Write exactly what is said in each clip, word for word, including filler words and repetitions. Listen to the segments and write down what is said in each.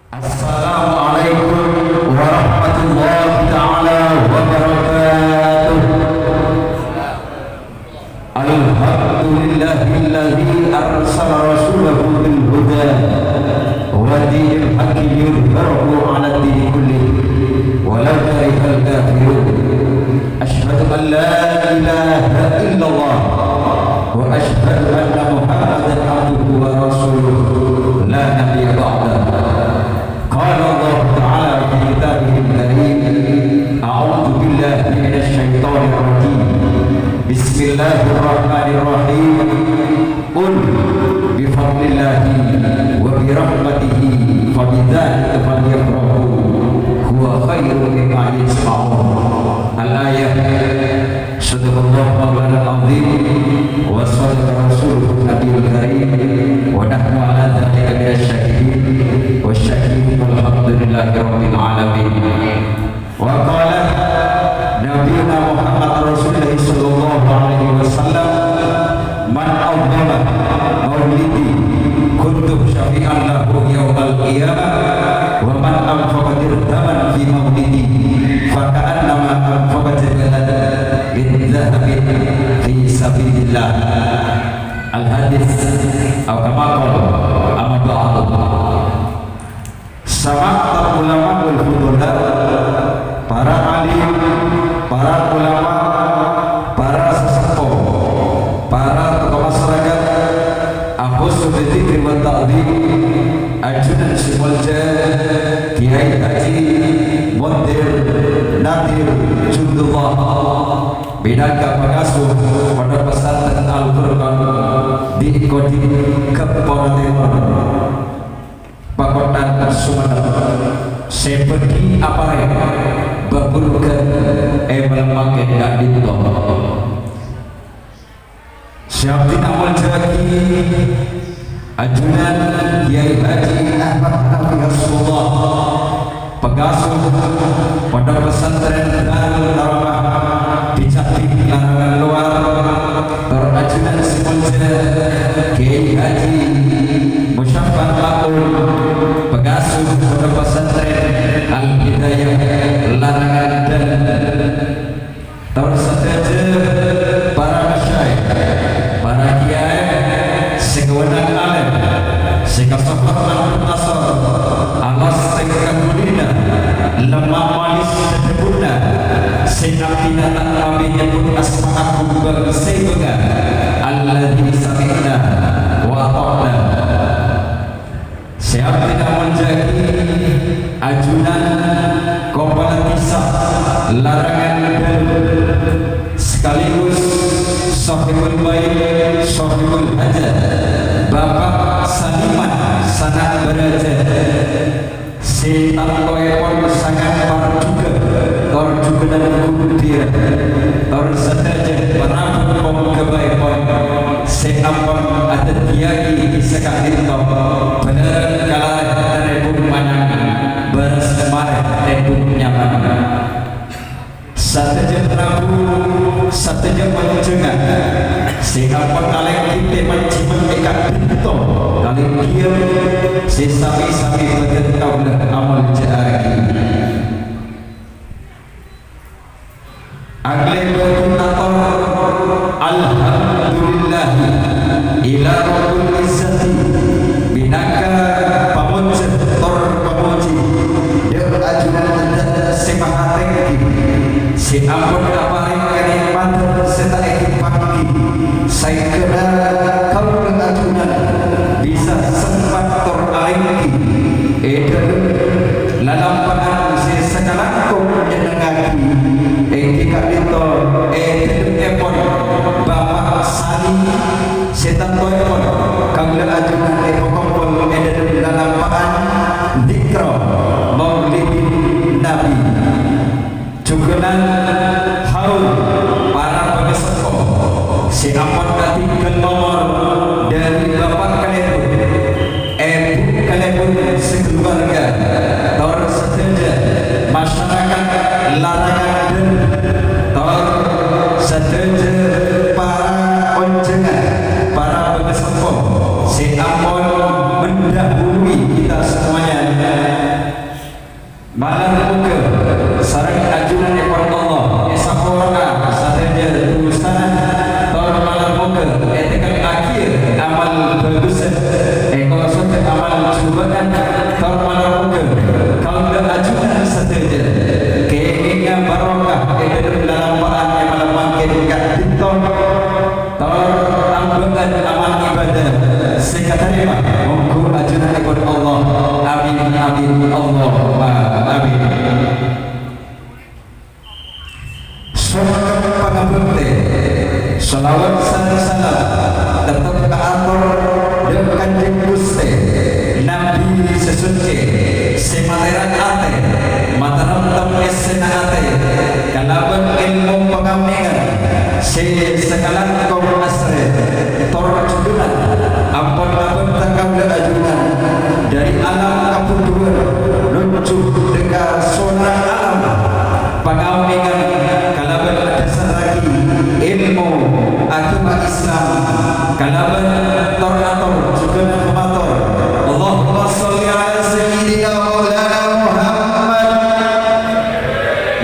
Assalamualaikum warahmatullahi taala wabarakatuh. Alhamdulillahilladzi arsala rasulahu bil huda wa dinil haqqi liyudhhirahu 'alad dini kullih walau karihal kafirun. Asyhadu an la ilaha illallah wa asyhadu anna Muhammadan abduhu wa rasuluh la nabiyya ba'dah. Qala Allahu ta'ala fi kitabihil karim, a'udzu billahi minasy syaithanir rajim. Bismillahirrahmanirrahim. Qul bi fadlillahi wa bi rahmatihi fa bidzalika falyafrahu huwa khairun mimma yajma'un. Al-ayah. Sadaqallahu maulana al-azim wa sadaqa rasuluhun nabiyul karim wa nahnu ala dzalika minasy syahidin wasy syakirin walhamdulillahi rabbil alamin. Wa qala Nabiyuna Muhammad Rasulullah sallallahu alaihi wasallam, "Man azzama maulidi kuntu syafi'an lahu yaumal qiyamah, wa man anfaqa dirhaman fi maulidi faka'annama anfaqa jabalan min dzahabin fi sabilillah." Al-hadits, atau kama qala, amma ba'du. Sama'at ulama wal fudala, para alim, para ulama, para saseppo, para tokoh masyarakat, akhussu bidzikri wa ta'dzim, ajunan sè molja, Kiai Haji Montir Nadir Jundullah, mènangka pangasuh Pondok Pesantren Al-Furqan di Kodim Kepora Timur. Pakottan Sumenep, sè bhâdhi aparèng bhâbhurghân è malem mangkèn ka'dinto. Sè abdhina molja'aghi ajunan Kiai Haji Ahmad Nafi Hasbullah, pangasuh Pondok Pesantren Darul Karamah di Ca'din Larangan Lowar, tor ajunan sè molja Kiai Haji Musyaffa Maun, pangasuh Pondok Pesantren Al Hidayah Larangan Dâlem. Tor sadhâjâ para masyayikh, para kiyaè sè kawenang alèm, sè kasohor lan muktasor, alas tèngka budina, lemma' manis dhâdhâbunna, sè abdhina ta' mabè nyebbhut asma aghung bhângsèbhângan, alladzi sami'na wa ata'na. Sè abdhina molja'aghi ajunan Kopala Dhisa Larangan Dâlem, sekaligus Sohibul Bait, Sohibul Hajat, Bapak Saliman Sanak Baraja, sè tantoèpon sangat parjhughâ, tor jhughânan ghun dhira, tor sadhâjâ parabot ponggabâèpon sè ampon adhâddhiyâghi saka'dinto bâlârâng kalarè tarèbung manyang, bârâs marè tèdung nyaman. Sadhâjâ rabu, sadhâjâ onjhângan sè ampon alèngghi tèmon-jimon è ka'dinto kalèng dhiyâm sè sami-sami bhâdhân kaulâ amolja'aghi. Aghâlè bhâdhân ator alhamdulillah ila Rabbil Izzati, mènangka pamojhâ tor pamojhi dâ' ajunan Dhât sè Mahatèngghi, sè ampon aparèng kanè'matan sè ta' èkèpanggi, saèngghâna kaulâ ajunan bisa sempat tor alèngghi è dhâlem lalampa'an sè sakalangkong nyenengngaghi, èngghi ka'dinto è dhâlemèpon Bapa' Sani, sè tantoèpon kaulâ ajunan èpakompol è dhâlem lalampa'an Dzikra Maulidin Nabi. Jhughânan haul para pangaseppo sè ampon atèngghâl nomor dhâri bapa' kalèbun, èbhu kalèbun sakaluarga, tor sadhâjâ masyarakat Larangan Dâlem, tor sadhâjâ para onjhângan, para pangaseppo sè ampon mendahului kita semuanya. Malar moghâ sareng ajunanèpon Allah èsaporana sadhâjâ dusana, tor malar moghâ ètekke'aghiyâ amal bhâghussân, èkosodhâ amal jhubâ'ân, tor malar moghâ kaulâ ajunan sadhâjâ kèngèngnga barokah è dhâlem lalampa'an è malem mangkèn ka'dinto. Tor tambâ'ân amal ibadah sè katarèma, mongghu ajunanèpon Allah. Amin, amin, Allahumma amin. Songkem pangabhâktè, shalawat sareng salam teptep kaator dâ' Kanjeng Ghustè, Nabbhi sè soccè, sè matèra atè, mataremtem èssèna atè, kalabân èlmo pangammèngan sè sakalangkong asrè, tor jhughân ampon abhânta kaulâ ajunan dhâri alam kabhudhuwân nojjhu dhâ' ka sonarra alam pangammèngan kalabân adhâsarraghi èlmo aghâma Islam kalabân tor-ator jhughân pamator. Allahumma shalli ala sayyidina maulana Muhammad.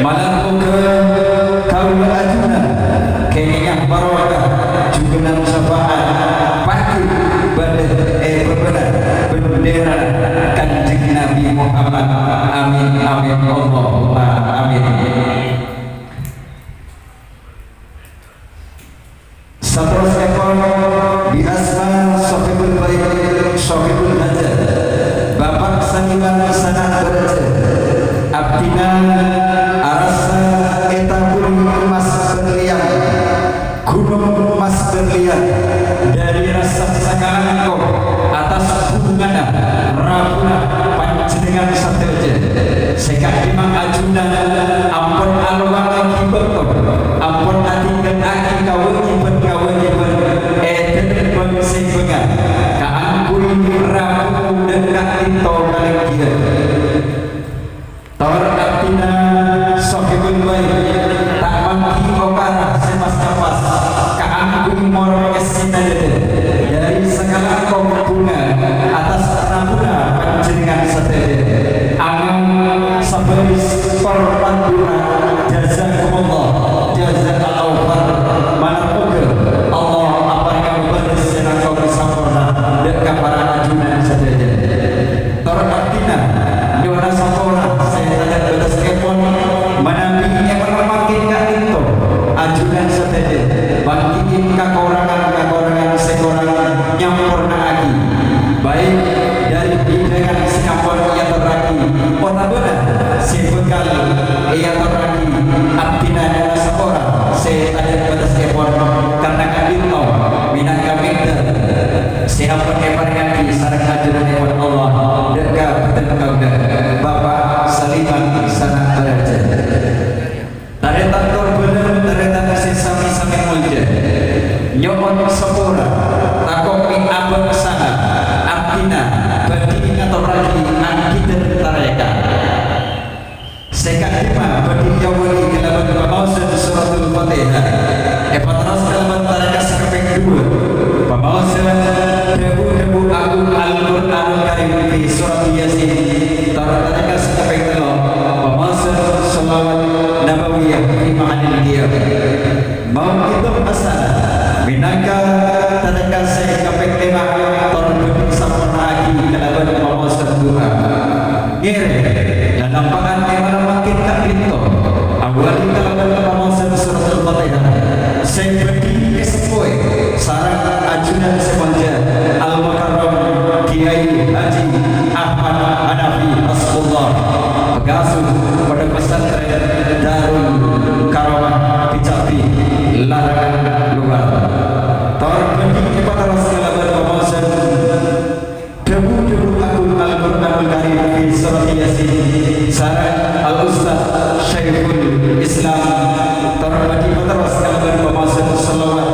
Malar moghâ kaulâ ajunan kèngèngnga barokah jhughân syafa'at paghi bâdâ è bâbâna bendera Kanjeng Nabi Muhammad. Amin, amin, Allahumma amin. Saterrossèpon, bi asma Sohibul Bait, Sohibul Hajat, Bapa' Saniman Sana Baraja, abdhina arassa ètaburi emmas berlian, ghunong emmas berlian, dhâri rassa sakalangkong attas bhungana rabuna panjhennengngan sadhâjâ sè ka'dimma ajunan ampon alowangaghi bâkto, ampon adhingghâlaghi kawâjibhân-kawâjibhân è dhâlem bâng-sèbângan kaangghuy rabu dhâ' ka'dinto kalènggiyân. Tor abdhina Sohibul Bait ta' mangghi okara sè pas-kapas kaangghuy morok èssèna dhâdhâ dhâri sakalangkong bhunga attas rabuna panjhennengngan sadhâjâ. Angon sabâris tor pandhuna, jazakumullah, jaza'al awfar. Malar moghâ Allah aparènga bâlâs sè langkong samporna dhâ' ka para ajunan sadhâjâ. Tor abdhina nyo'ona sapora sè tadâ' bâtessèpon, manabi è malem mangkèn ka'dinto, ajunan sadhâjâ bângkè'è kakorangan-kakorangan sè korang nyamporna'aghi, baik dhâri bidhângan sè ampon èatorraghi otabâna sè bhâkal èatorraghi. Abdhina nyo'ona sapora sè tadâ' bâtessèpon, karna ka'dinto mènangka mèdâr sè ampon èparèngaghi sareng ajunanèpon Allah dhâ' ka bhâdhân kaulâ, Bapa' Saliman Sana Baraja. Tarètan tor bhâlân, tarètan sè sami-sami molja. Nyo'on sapora, tako' mè' abâ' sala, abdhina bhâdhi ngatorraghi anggidhân tarèkat. Sè ka'dimma bhâdhi èawali kalabân pamaosan Suratul Fatihah. Èpaterros kalabân tarèkat sè kapèng duwâ'. Pamaosan dhâbu-dhâbu Agung Al-Qur'anul Karim fi Surati Yasin. Tor tarèkat sè kapèng tello'. Pamaosan shalawat nabawiyah fi mahallil qiyam. Mau'idhah hasanah mènangka tarèkat sè kapèng lèma', tor bhâdhi samporna'aghi kalabân pamaosan du'a. Ngèrèng, lalampa'an è malem mangkèn ka'dinto, awali kalabân pamaosan Suratul Fatihah sè bhâdhi èsempowè sareng ajunan sè molja Al-Mukarram Kiai Haji Ahmad Hanafi Hasbullah, pengasuh Pondok Pesantren Darul Karamah Picabbi, Larangan Luar. Tor bhâdhi èpaterros kalabân pamaosan dhâbu-dhâbu Agung Al-Qur'anul Karim fi Surati Yasin sareng Al-Ustaz Syaiful Islam. Tor bhâdhi paterros kalabân pamaosan shalawat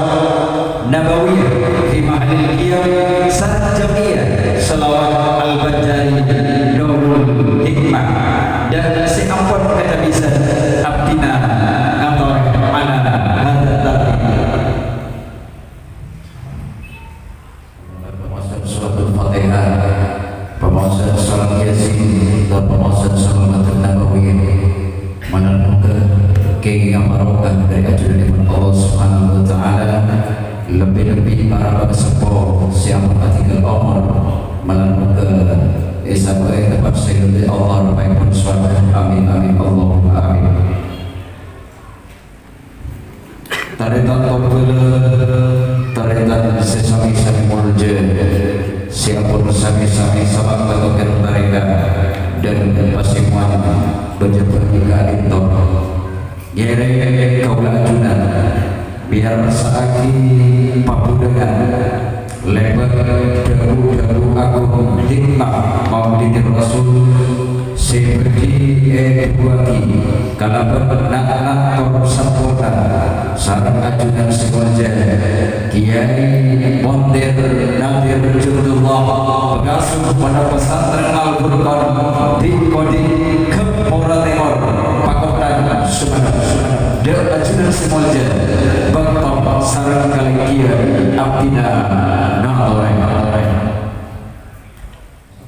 nabawiyah fi mahallil qiyam sareng jam'iyah shalawat Al-Banjari Nurul Hikmah. Dhâ' sè ampon kacabisan abdhina ngator ala hadzat tartib. Pamaosan Suratul Fatihah, pamaosan Surat Yasin, dan pamaosan Shalawat Sa'agi pabudhângan lèbât dhâbu-dhâbu aghung hikmah Maulidin Rasul sè bâdhi èdhuwâ'aghi kalabân na'-kana' tor samporna sareng ajunan sè molja Kiai Mondir Nadir Jundullah, pengasuh Pondok Pesantren Al Furqon, di Kodim Gempora Timur, Pakotan Sumenep. Dâ' ajunan sè molja, bâkto sareng kalengghiyân abdhina ngatorè.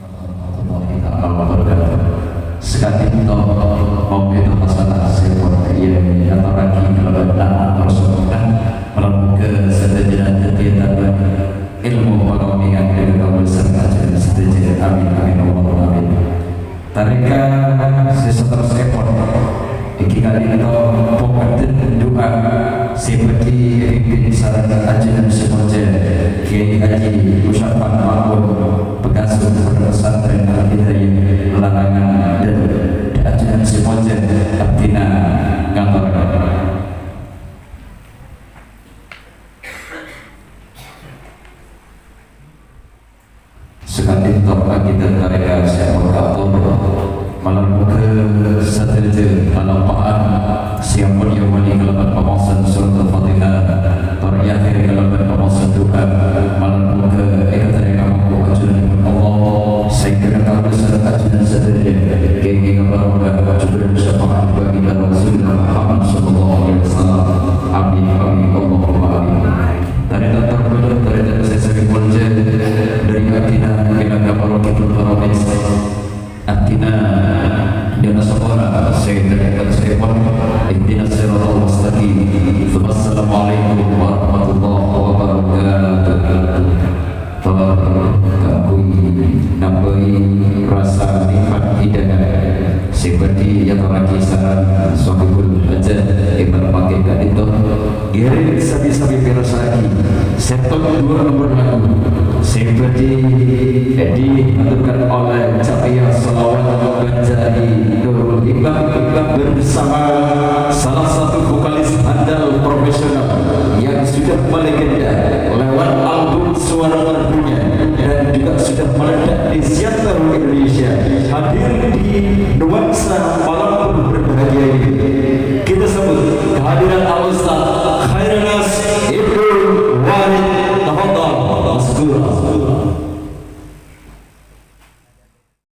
Warahmatullahi taala wabarakatuh. Saka'dinto moghâ masalah sè pon iyâ ngatorraghi kalabân tanang terros moghâ sadhâjâna dhâddhiyâ tabâng ilmu pangampèyan dâ' kaulâ sareng ajunan sadhâjâ. Amin, amin, Allahumma amin. Tarèka sè saterrossèpon, èngghi ka'dinto pokadhân du'a sè bâdhi èpimpin sareng ajunan sè molja Kiai Haji Musyaffa Ma'mun, pengasuh Pondok Pesantren Al Hidayah Larangan, dâ' ajunan sè molja abdhina ngatorraghi. Saka'dinto ajunan tarèka sè ampon kaator, malar moghâ sadhâjâ malampa'an sè ampon èabâli kalabân pamaosan suratul Fatihah, tor èakhèrè kalabân pamaosan du'a, malar moghâ èkatarèka mangko ajunanèpon Allah, saèngghâna kaulâ sareng ajunan sadhâjâ kèngèng abarokah jhughân syafa'at baginda Rasulullah Muhammad sallallahu alaihi wasallam. Amin, amin, Allahumma amin. Tarètan tor bâdhân, tarètan sè sanget molja, dâri abdhina Kènang Kaparo Kidul Parabès. Abdhina nyama sapora sè tarètan sè pon, ihdinas siratal mustaqim. Wassalamualaikum warahmatullahi wabarakatuh. Tor kaangghuy nambâi rasa nikmat hidangan sè bâdhi èyatorraghi sareng Sohibul Hajat è bârâ' mangkèn ka'dinto. Ghâring sabi-sabi pèrasa'aghi sèttong dua nomor lagu sè bâdhi diaturkan oleh Cahaya Salawat Banjari Nurul Hikmah bersama salah satu vokalis handal profesional yang sudah melegenda lewat album Suara Merdunya dan juga sudah meledak di Siantar Indonesia, hadir di Nuansa